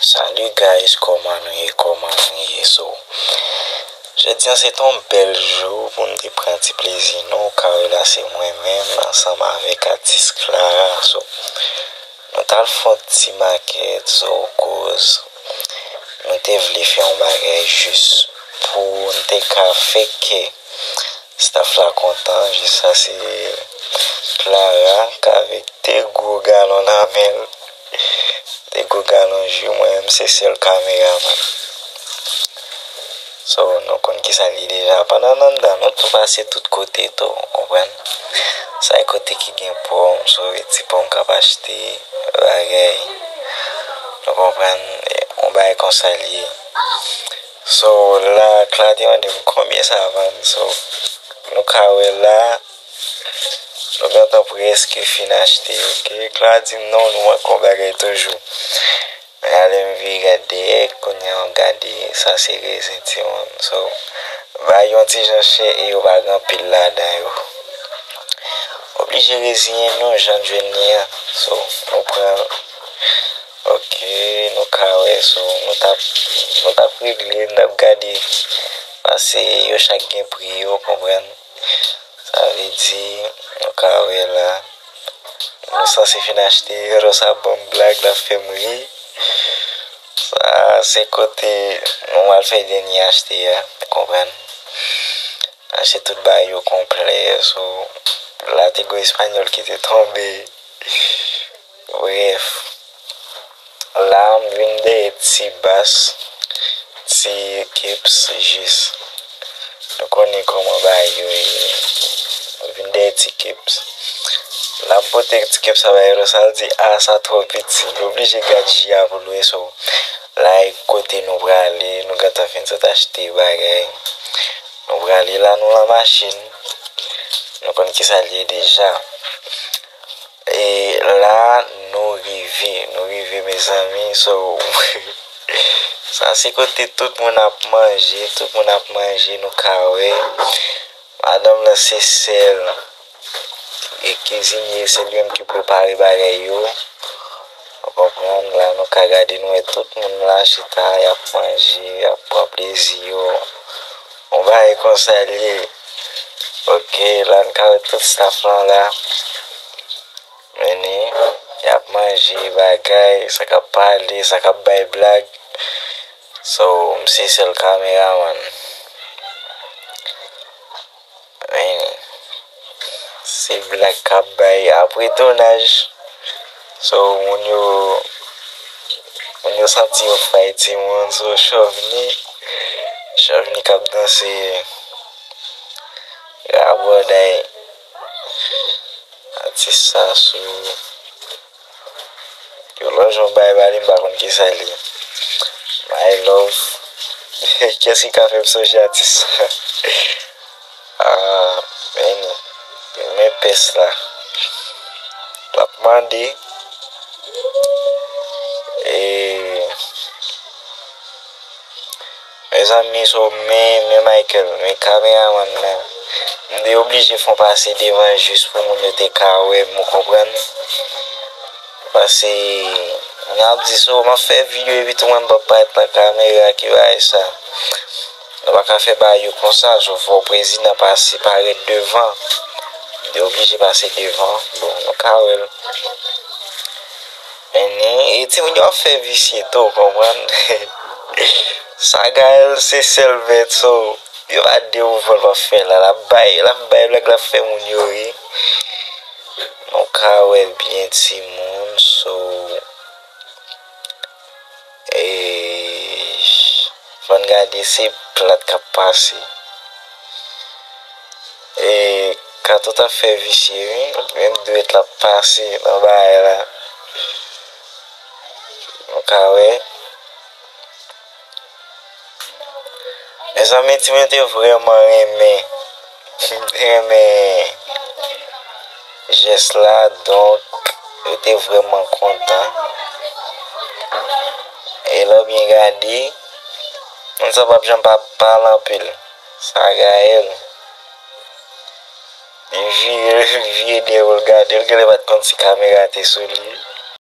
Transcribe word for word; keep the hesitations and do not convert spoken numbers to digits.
Salut guys, kòman nou ye? Kòman nou ye? So, jodi an se t on bèl jou pou n te pran ti plezi nou. Ou ka wè la se mwen menm ansanm avèk atis Clara. So, nou t al fè yon ti makèt, so, koz nou te vle fè yon bagay jis pou n te ka fè kè staff la kontan. Jis sa se Clara k avèk de gwo galon nan men l. De gwo galon ji, mwen menm se sèl kameramann. So, nou konn kisa l ye deja. Pandan n anndan, nou tou pase tout kote tou, ou konprann? Sa e kote ki gen pòm, so, e ti pòm k ap achte, bagay. Nou konprann? E, yon bagay konsa l ye. So, la, Clara te mande m konbyen sa vann. So, nou ka wè la, nou gentan prèske fin achte, oke? Clara di m non, nou manke yon bagay toujou. Men ale m vire gade dèyè, kounye a m gade, sa se rezen timoun. So, bagay yo yon ti jan chè e yo pa gen anpil ladan yo. Oblije reziyen nou jan n jwenn li an. So, nou pran l. Oke, nou ka wè, so, nou t ap, nou t ap regle, nou t ap gade. Paske yo chak gen pri yo, konprann? Sa vle di, nou ka wè la. Nou sanse fin achte, yo sa ban m blag, l ap fè m ri. Sa, se kote nou al fè dènye achte a, konprann? Achte tout bagay yo konplè, so, la te gen espanyòl ki te tonbe. Brèf, la, m vin dèyè ti bas, ti keps jis. Nou konnen kòman bagay yo ye. M vin dèyè ti keps. La, m pote ti keps sa ba Eros, sa l di, a, sa twò piti. Li oblije gad ji a pou l wè, so, la, e kote nou prale, nou gentan fin sot achte bagay. Nou prale la, nou nan machin. Nou konn kisa l ye deja. E la, nou rive, nou rive, mezanmi. So, sa se kote tout moun ap manje, tout moun ap manje, nou ka wè. Madanm nan se sèl e kizinye, se li menm ki prepare bagay yo. Ou konprann, la nou ka gade, nou wè tout moun la chita, y ap manje, y ap pran plezi yo. Yon bagay konsa l ye. Oke, la n ka wè tout staff lan la. Men ni, y ap manje bagay, sa k ap pale, sa k ap bay blag. So, m se sèl kameramann. Men ni, se blag k ap bay apre tounaj. So, moun yo, moun yo santi yo fay timoun. So, Chovni, Chovni k ap danse rabòday. Atis sa sou yo lòt jan bay ba li, m pa konn kisa li. My love. Kiyès ki ka fè m sonje atis sa? Ah, men ni. Men pès la. L ap mande. E, mezanmi, so, men, men Michael, men kameramann nan. M te oblije fè yon pase devan jis pou moun yo te ka wè m, ou konprann? Paske, moun ap di, so, m ap fè videyo epi tou mwen m p ap parèt nan kamera, ki bagay sa? Nou pa ka fè bagay yo konsa, so, fò prezidan pase parèt devan. M te oblije pase devan. Bon, nou ka wè l. Men ni, e timoun yo ap fè visye tou, ou konprann? Sa Gaël se sèl mèt, so, yo pa de mouvman l p ap fè la. L ap bay, l ap bay blag, l ap fè moun yo ri. Nou ka wè byen timoun, so, e, fò n gade se plat k ap pase. E, Kato t ap fè visye, wi. Menm dwèt l ap pase nan bagay la. Nou ka wè. Mezanmi, timoun yo te vrèman renmen, renmen jès la, donk, yo te vrèman kontan. E lè w byen gade, moun sa p ap janm pa pale anpil. Sa Gaël. Li vire, li vire dèyè pou l gade. L genlè pa t konn si kamera te sou li.